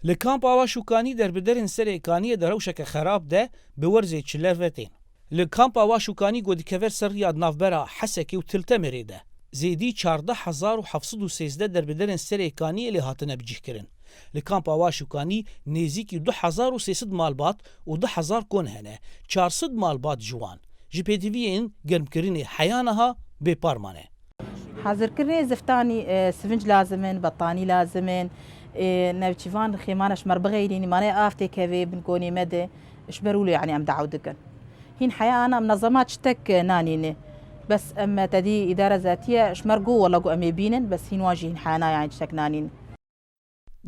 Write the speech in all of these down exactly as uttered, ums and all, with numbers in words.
Li kampa Awa Şûkanî derbiderên Serê Kaniyê di rewşeke xerab de bi werzê çile ve tên. Li kampa Awa Şûkanî ku dikeve ser riya di navbera Hesekê û Til Temirê de, zêdî çardeh hezar û heft sed û sêzdeh derbiderên Serê Kaniyê lê hatine bicihkirin. Li kampa Awa Şûkanî nêzîkî du hezar û sê sed malbat û du hezar kon hene. Çar sed malbat ji wan ji pêdiviyên germkirinê heya niha bêpar mane. Hazirkirinê ziftanî, e, sivinc lazim in, bettanî lazim in, e, navçîvan xêmana ji me re bixeyrînî, mane av têkevê bin konê me de, ji ber wilo, yanî em daw dikin. Hîn heya ana em nezama çitek, e, nanîne. Bes em me tedî îdara zatiye, ji me re got, wela got em ê bînin, bes hîn wan jî hîn heyana, yanî çitek nanîne.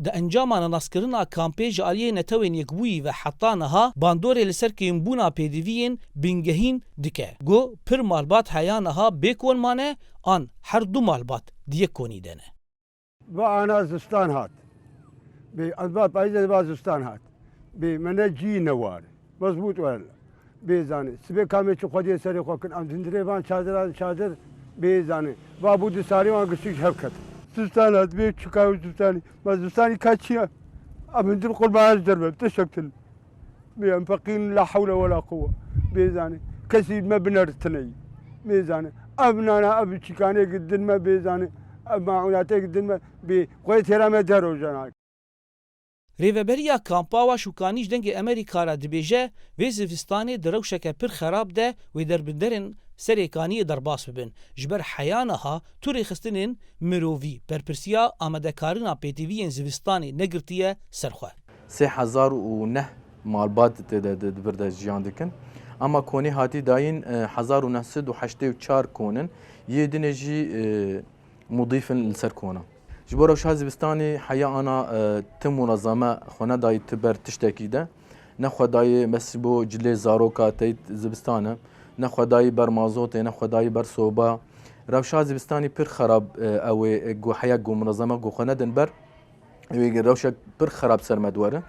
Di encama nenaskirina kampê ji aliyê Netewên Yekbûyî ve heta niha bandorê li ser kêmbûna pêdiviyên bingehîn dike. Got, pir malbat heya niha bê kon mane, an her du malbat di yek konî de ne. Va ana zistan hat. Bê ez va payîzê va zistan hat. Bê me ne cî ne war. Mezbût were. Bê zanî. Sibê kamê çi xwediyê serê xwe kin. Em dindirê van çadiran çadir bê zanî. Va bû di sarê wan giştî ji hev ket. Zistan hat bê çika û zistanî. Ma zistanî ka çi ye? Em hindir qurban ez derve. Tiştek din. Bê em feqîrin la hewle wela quwwe. Bê zanî. Kesî me bi nertine yî. Bê zanî. Ev nana, ev çîkanê gidin me bê zanî. Ev maûnatê gidin me bê. Xwê têra me der rojana. Rêveberiya Kampa Awa Şûkanî ji Dengê Amerîka re dibêje, vê zivistanê di rewşeke pir xerab de wê derbiderên Serê Kaniyê derbas bibin. Ji ber heya niha tu rêxistinên mirovî berpirsiya amadekarina pêtiviyên zivistanê negirtiye ser xwe. Sê hezar û neh malbat tê de di, di vir de jiyan dikin. Ama konê hatî dayîn, e, hezar û neh sed û heştê û çar kon in. Yê dinê jî, e, mudîf in li ser kona. Ji bo rewşa zivistanê heya ana, e, ti munezeme xwe nedayî ti ber tiştekî de. Ne xwe dayî mes bo cilê zaroka teyt zivistan e, ne xwe dayî ber mazotê, ne xwe dayî ber soba. Rewşa zivistanî pir xerab, e, ew ê, e, ku heya ku munezeme ku xwe nedin ber, ew ê rewşek pir xerab ser me diwere.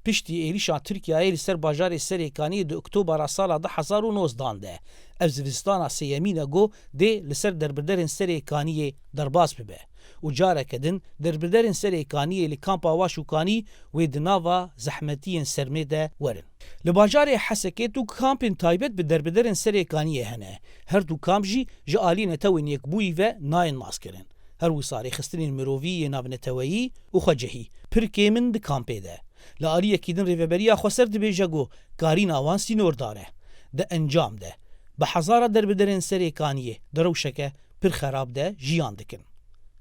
Piştî êrîşa Tirkiyeyê li ser bajarê Serêkaniyê di Oktobera sala du hezar û nozdehan de, ev zivistana sêyemîn e ku dê li ser derbiderên Serêkaniyê derbas bibe û careke din derbiderên Serêkaniyê li kampa Awa Şûkanî wê di nava zehmetiyên sermê de werin. Li bajarê Hesekê du kampên taybet bi derbiderên Serêkaniyê hene. Her du kamp jî ji alî Netewên Yekbûyî ve nayên naskirin. Her wisa rêxistinên mirovî yê navneteweyî û xwecihî pir kêm in di kampê de. Li aliyekî din Rêveberiya Xweser dibêje ku karîna wan sînordar e. Di encam de bi hezara derbiderên Serêkaniyê di rewşeke pir xerab de jiyan dikin.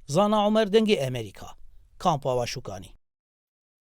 Zana Omer, Dengê Amerîka, Kampa Awa Şûkanî.